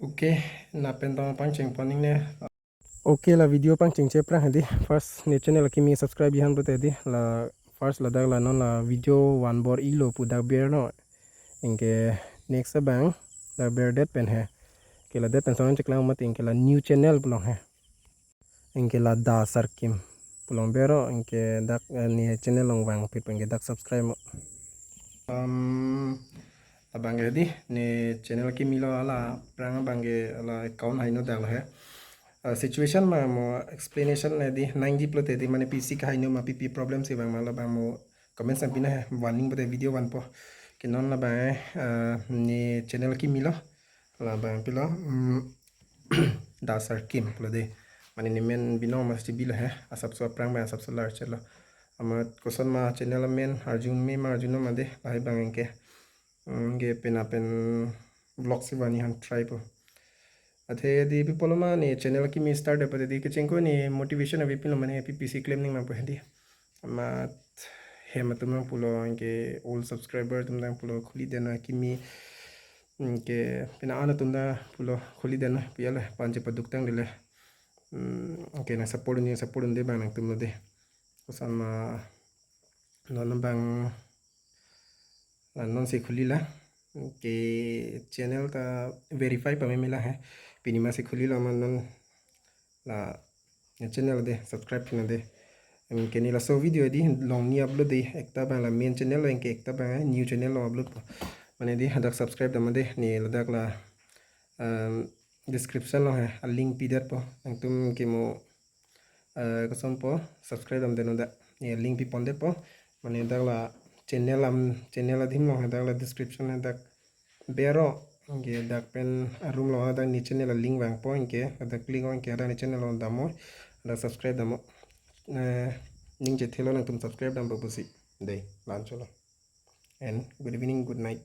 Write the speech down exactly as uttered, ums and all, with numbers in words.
Okay, lapen tong pangcheng pon ingne. Okay, la video pangchengche aphrang hedi. First ne channel akimi subscribe ihan pute hedi. La first ladak la non la video van bor-ilo pu dak ber no. Anke next abang dak berdet pen he. Ke ladet pen sonon cheklang mati, anke la new channel pu long he. Anke la Da Sarkim pu long bero, anke dak, eh, ne channel along vangphi pen anke dak subscribe mo. Um, abang ke hedi, ne channel akimi lo, la aphrang abang ke la account haino dak lo he. Uh, situation ma mo explanation le hedi nangji pulote hedi, mane P C kahaino ma P P problem si vang ma, labang mo comment sang pina he, warning pute video vanpo. Ke non labang, uh, ne channel akimi lo, labang pilo, um, Da Sarkim pulo de. Mane ne men binong mas chibi lo he, asapso aphrang abang asapso lar chelo. Amat koson ma channel amen arjun me ma arjun ma de, lahai abang anke. Hmm, ke pena pen vlog si vani han try po. Athe hedi pi pulo ma ne channel akimi start de pute hedi kechengko ne motivation avepinlo, mane P P si klem ning ma pu hedi. Amat hem atum nangpulo, anke old subscriber atum nangpulo khuli den akimi. Anke pena an atum nangpulo khuli den pu ya le, panje paduk tang de le. Hmm, anke nang support un, support un de abang nangtum lo de. Koson ma non abang la non si khuli la. Anke channel ta verify pame me la he. Pini ma si khuli lo ma non la ne channel de subscribe pina de. Anke ne laso video hedi longni upload de, ekta abang la main channel lo, anke ekta abang new channel lo upload po. Mane hedi hadak subscribe dam de, ne ladak la, um, description lo he, a link pidet po. Nangtum ke mo, uh, koson po subscribe dam de no dak. Ne link pi pondet po. Mane dak la channel am, channel adim lo he, dak la description he dak bero, anke dak pen arum lo, dak ne channel a link vangpo, anke dak click o, anke dak ne channel lo dammo, dak subscribe dammo. Eh, ning chethelo nangtum subscribe dampo pusi. Dei, la-an cholo. And good evening, good night.